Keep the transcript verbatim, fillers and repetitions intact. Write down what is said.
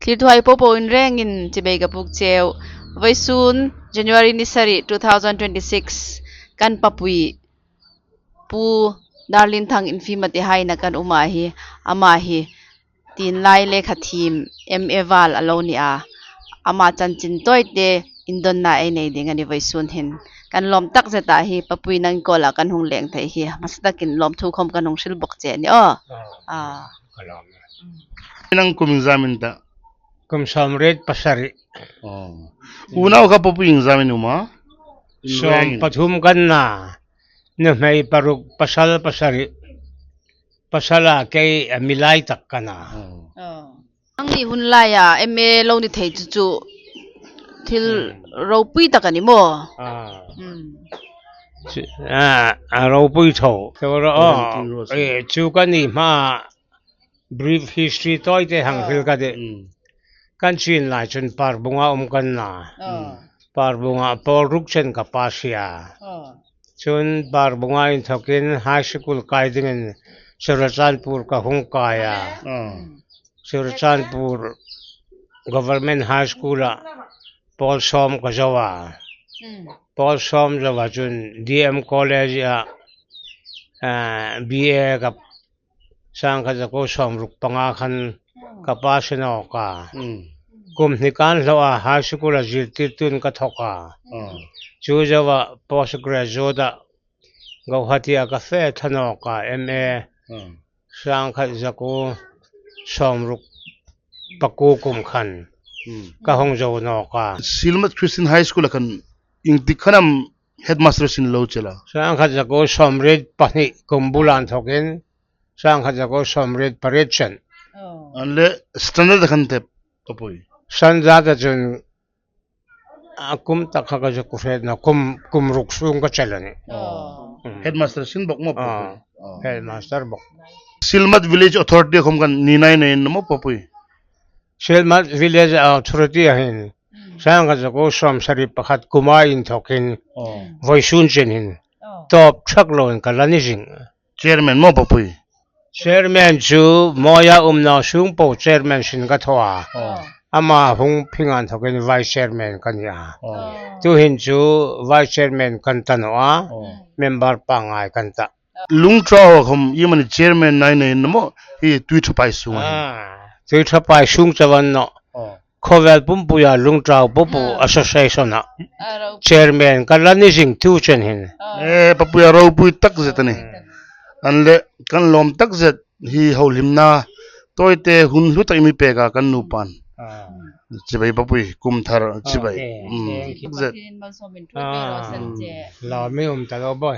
Thilthuai popo in rengin chibai ka puk cheu. Vawisun January ni sari two thousand twenty-six kan papui Pu Darlin Thang Infimati haina kan um a hi, ama hi tin lai lekha thiem M A val a lo ni a. Ama chanchin tawite indonna ei nei ding a ni vawisun hin. Kan lawm tak zeta hi, papui nang kawla kan hung leng thei hi. Hmasa takin lawmthu khawm kan hung hril bawk che ni aw. Ah. Ah. Ka lawm. Nang kum iengzamin ta? Kum sawmriet pasari. Oh. Unau kha papui iengzamin um a? Sawm pathum kan na. Nuhmei paruk, pasal pasari. Pasala kei a mi lai tak ka na. Oh. Oh. Nangni hun laia M A lo ni thei chu chu thil ropui tak a ni maw? Ah. Hmm. Chu, ah, a ropui tho. Chu ro, oh, eh, chu ka ni hma brief history tawite hang hril ka tih. Hmm. Kan chin lai chun Parbunga um kan na. Oh. Parbunga pawl ruk chen ka pass a. Oh. Chun Parbunga inthokin high school kai dingin Churachandpur ka hung kai a. Ah. Churachandpur Government High School-a pawl sawm ka zo a. Hmm. Pawl sawm zo a chun D M College-a, ah, B A ka sangkhat zakuo sawmruk panga khan ka pass nawk a. Hmm. Kum hni kan hlo a, high school-a zirtirtu'n ka thawk a. Ah. Chu zoa postgraduate-a Guwahati-a ka fe thla nawk a, M A. Hmm. Sangkhat zakuo sawmruk pakuo kum khan ka hung zo nawk a. Sielmat Christian High School-a khan iengtik khan am headmaster sin lo chel a? Sangkhat zakuo sawmriet pahni kum bula inthokin sangkhat zakuo sawmriet pariet chen. Oh. An le standard khan te papui? Standard-a chun a kum tak kha ka zuk hriet naw, kum, kum ruk sung ka chel a nih. Oh. Mm. Headmaster sin bawk maw, Pu? Ah, Pu? Oh. Headmaster bawk. Sielmat Village Authority khawm kan ni nai nei naw maw, Pu? Sielmat Village Authority-a hin, mm, sangkhat zakuo sawmsari pakhat kuma inthokin, oh, vawisun chen hin, oh, tawp thak loin ka la ni zing. Chairman maw, Pu? Chairman chu Mawia um naw sung po chairman sin ka thaw a. Oh. Ama hung phing inthokin vice chairman ka ni a. Oh. Tuhin chu vice chairman kan ta naw a. Oh. Member pangngai kan ta. Lungtau khawm iemani chairman nai nei naw maw, hi Tuithapai sung a? Ah, Tuithapai sung chauh a ni naw. Oh. Khawvel pumpuia Lungtau Pupu, ah, Association-a, ah, ro, chairman ka la ni zing tu chen hin. Ah. Eh, papui a ropui tak zet a nih. An le kan lawm tak zet hi, holimna tawite hun hlu tak i mi pek a kan nupa'n. Ah. Chibai papui, kum thar chibai. Okay. Mm. Thank you. Zet. Pathien malsawm in thu pe ro san che. Lawm i um ta lo boi.